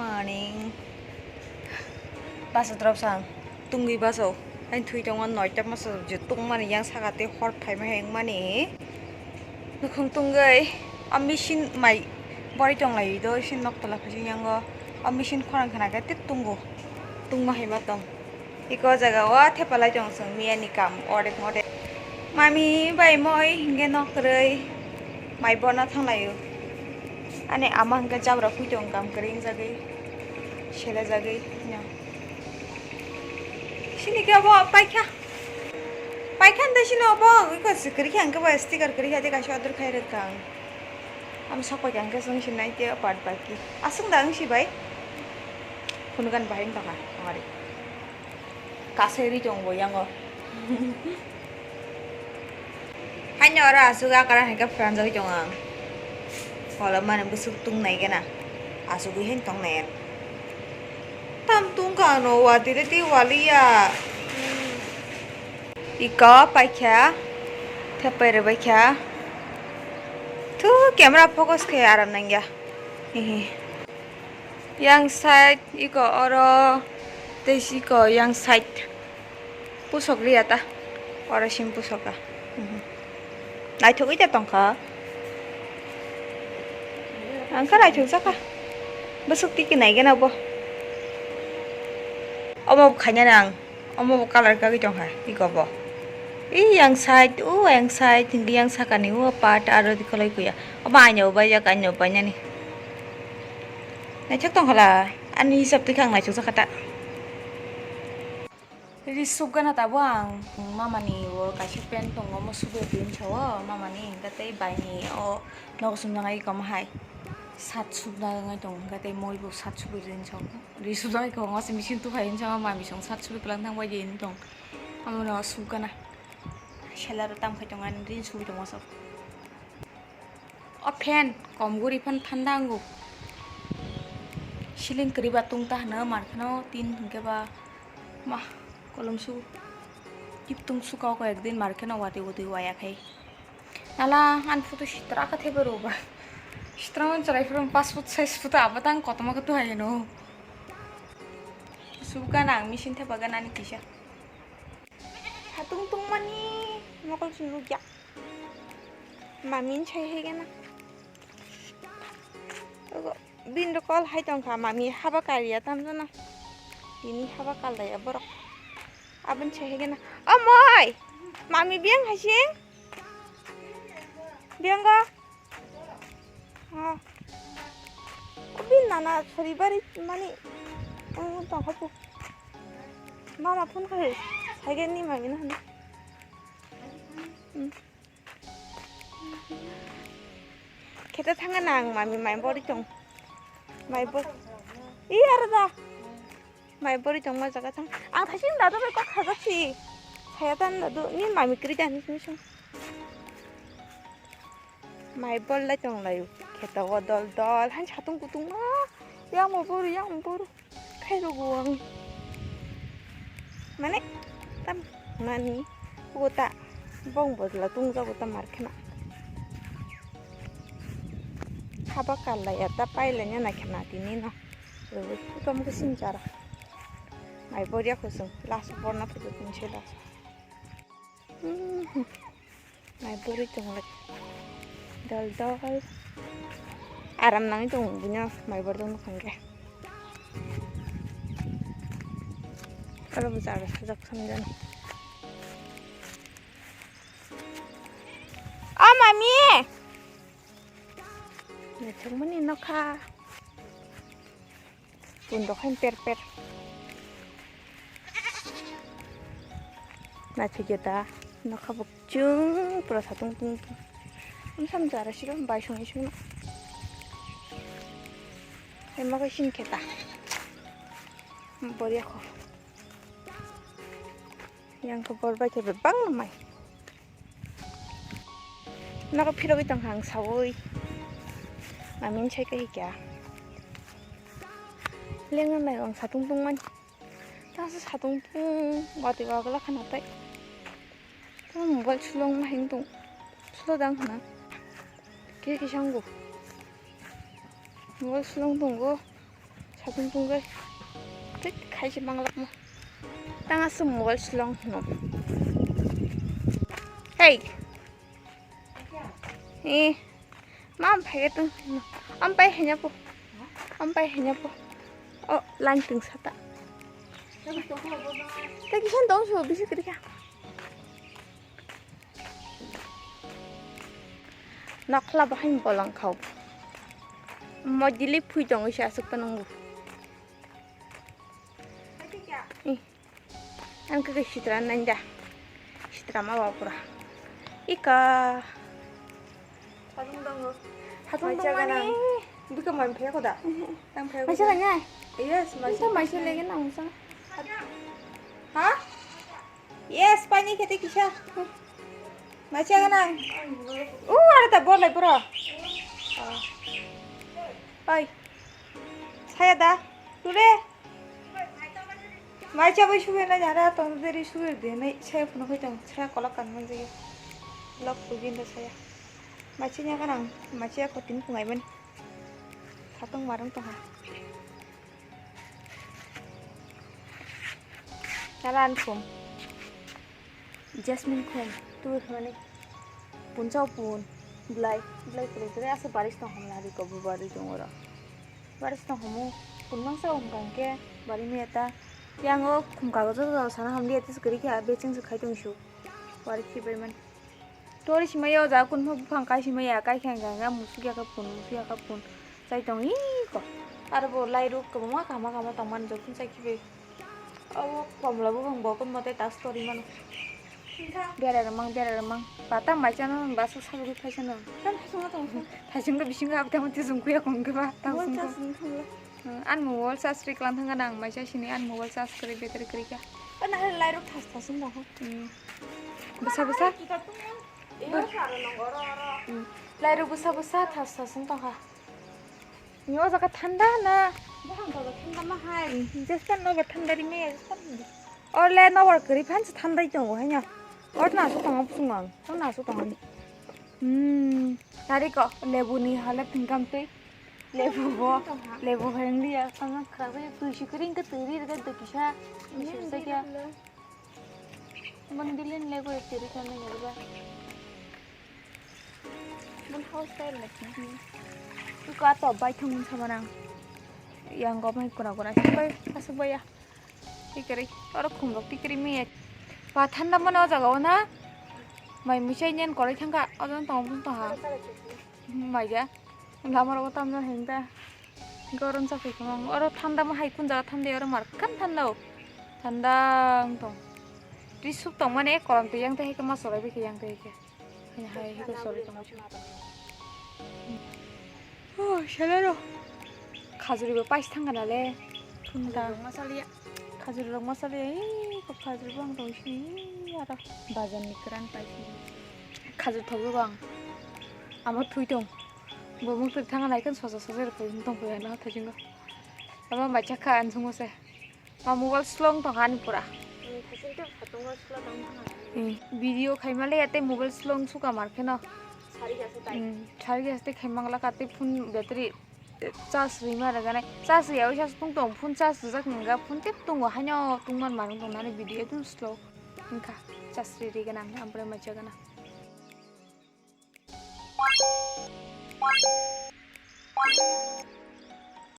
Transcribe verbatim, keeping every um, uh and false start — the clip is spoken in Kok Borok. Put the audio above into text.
Morning. Basa drop sang. Tungwi baso. Ang thui tongo noita masa je tungmani yang saka tei hor phaima hengmani. Nukhung tungwi a machine mai bori tong lai do, isin nok tola phai yango. A machine khorang khna khe tik tungo. Tungma hai ma tong. Iko jaga o thepalai tong chwng miya ni kam orek morek. Mami bai moi hinkhe nok kwrwi mai bona thanglaio. Ani ama hinkhe jabra phui tong kam kwrwi wngjagwi, selejagwi no. Sini khe obo paikha. Paikha nda sini obo iko se kwrwi kha hinkhe bo sticker kwrwi kha tei kaisa order khai rwkha ang. Ang sok paikha hinkhe chwng sinai tei part baki. Aswk da wng si bai. Phunukgan bahai wng tongkha tongari. Kasai ri tongo bo yango. Haino oro aswk akara hai khe pranjagwi tongo ang. Kolom mani bwswk tung nai gana. Aswkwi haino tong nai. Tam tung kha ano watwi de tei waliya. Iko paikha. Thepai rwbaikha. Thu camera focus khe aram nangya. Hihi. Yang side iko oro tei iko yang side pusok liya ta, oro sim pusok ka. Mhm. Naithogwi ta tongkha. Ang kha naithok jakha. Bwswk tiki nai gana bo. Omo khaina nang. Omo bo colour kagwi tongkha, iko bo. I yang side, o yang side, hingke yang sakani o part aro dikoloi kuya. Omo aino baijak, aino bainani. Naithok tongkhala, ani hisab twi khe ang naithok jakha ta. Ri subgana tabo ang mamani o kaisa pant tongo, omo subui rinsa o mamani, hingke tei baini o nogo sumjak nai iko omo hai. Sat subna wngwi tongo, hingke tei moi bo sat subui rinsa o. Ri subjak bai kwbangma se machine tuphai hinwi saka mami song sat subi kwlwng thang bai di hinwi tong. Amo no sukgana. Seller o tam khai tongo ani ri subi tongo sok. O fan kom guri phan thanda wngo. Ceiling kwrwi ba tung ta hwno mar kheno tin hinkhe ba ma kolom su. Tip tung suka o koi ekdin mar kheno watwi watwi waya khai. Nala ani photo sitra khe thebo rw ba. Sitra man chwrai phuru paanch foot, six foot abo tang kotorma khe tu hai no. Subgana ang machine thepa gana ni kisa. Satung tungmani mokol se nukya. Mami ni sai hai gana. Ogo, bini rok call hai tongkha, mami haba kariya tamjana. Tini haba kal laiya borok. Aboni sai hai gana. O moi! Mami biyang hai sing? Biyang go? Oh. O bini nana sori bari mani, um, tongkha pu. Mama phone khai, saigani mami na hana. Hmm. Khete thanga nang mami mai bori tong. Mai bo-, i aro da. Mai bori tongma jaga thang. Ang thaising dadu bai kok khajak si. Saya tan dadu ni mami kri dan ni sung. Mai bol lai tong lai. Kheta o dol dol. Han satung kutung ma. Yang mo boru, yang mo boru. Khai rogo ang. Mane, tam nani. Ugo ta. Bong bojla tung jago ta mar khena. Haba kal lai ya ta pai lai ya na khena tini no. Rogo, utam ke sin jara. Mai bori ya khosong. Las borna photo tin se las. Hmm. Mai bori tong lai. Dol dol. Aram nangwi tong buino mai bor dong nukhang khe. Aro bo jara sajak samjani. O mami! Naithokmani nokha. Tun rok hain per per. Naithokya da, nokha bo chwng pura satung tung tung. Amsam jara siro bai songwi songno. Hai ma bai sin kheta. Boriya kho. Yang khe bor bai khe bebak no mai. Nogo phirogwi tongkha ang saui. Mami ni sai kahikya. Lengna nai ang satung tungmani. Tangsa satung tung watwi wagla khana tai. Tamo mobile sulong ma hing tung. Sulo dang khana. Khe khe sanggo. Mobile sulong tongo. Satung tungwi. Thik, khaisi manglakma. Tang aswk mobile slong hwno. Hey. Eh. Ma, am phaiya tong. Am pai hanya po. Am pai hanya po. Oh, lang tong sata. Tagi san dong so bisi kiri kha. Nokla bahai bolong khao. Mojili phui tong isi aswk panango. Ih. Ang khe sitra nanja. Sitra ma ba pura. Ika. Hatung dongo. Hatung dong mani. Bika man phaya koda. Tang phaya koda. Maisa lanya. Yes, maisa. Maisa lagi na musa. Ha? Yes, pani khete kisa. Macha ganang. Uh, ada tak boleh, bro. Oi. Saya dah. Dure. Macha bai suwe na jara tong deri suwe de nai saya phone khoi tong saya kolak kan man jaya. Lok pugin da saya. Macha nya ganang. Macha ko tin pungai man. Satong marang tong ha. Nalan khum. Jasmine khum. Tu hwnani. Pun chau pun. Blai. Blai kre kre asa baris tong hom lari ko bu bari tong ora. Baris tong homu. Pun mang sa um kang ke. Bari mi eta. Yang o khum kago jo jo sana ham li eta skri kya becheng su khai tong su. Bari khi bai man. Tori simaya o jaga kunpha buphang kai simaya, kai khe hwnka hwnka musuk ya khe phun, musuk ya khe phun chai tong iko. Aro bo lairok kwbangma kaham kaham tongmani joto chai khibi. Abo komla buphang bo kunmo tei task tori mano. Bera rwmang, bera rwmang. Bata mai chano basa sajagwi phaisano. Tam thasung tong. Thasung bisingo abtamo tei jungkuya kongkhe ba. Tam sungkha. Hmm, ani mobile charge rwi klang thangkha nang, maisa sini ani mobile charge kwrwi battery kwrwi kha. O, nahar lairok thas thas wng tongkha. Hmm. Bwsa bwsa. Hmm. Lairok bwsa bwsa thas thas wng tongkha. Ni o jaga thanda na. Bohang jaga thanda ma hai. Hmm, jespan nobar thanda ri me jespan. O le nobar kwrwi phan se thandai tongo haino. O na su tongo pusung ang. O na su tongo. Hmm. Tari ko lebu ni hale thingkam twi. Lebu bo, lebu hai wngya, tamo khwrang twi si kwrwi wngkhe twi ri rwkhe twi kisa, kisa kisa khe. Mang dilin lebu twi ri kha nang ba. Mon house style na. Twi ka to bai thung sama nang. Yang go mai kuna kuna si bai, asuk bai ya. Tikri, oro khumrok tikri miya. Ba thanda mano o jaga o na. Mai muchai nyen korai thangkha, o jang tong bung tong ha. Maiya. Lama rogo tamjani hinda. Goron sa phai khama. Oro thanda ma hai kun jaga thanda oro mar kan thanda o. Thanda ang tong. Twi suk tong mane korom twi yang tei hai khe ma sorai bikhe yang tei hai khe. Hai, hai, hai, sorry, tong. Oh, shalaro. Khajuri bo pais thang kana le. Thunda. Khajuri rok masaliya. Khajuri rok masaliya. Ei, ko khajuri bo ang tong sini. Ei, aro. Bazar ni kran pais ni. Khajuri thok bo ang. Amo thui tong. Bo mung thui thang nai kan sosa sosa rok tong koi na thajingo. Amo mai chakha an sungo se. Ma mobile slong tong ani pura. Hmm, video khaima le ate mobile slong suka mar kheno. Hmm, sari gas te khaimang la kate phone battery, eh, charge rima rega nai. Charge ya uisa tung tong phone charge jak nang ga phone tep tung haino tung man mar tong nani video dum slow. Wngkha charge ri ri gana ampore mai chagana.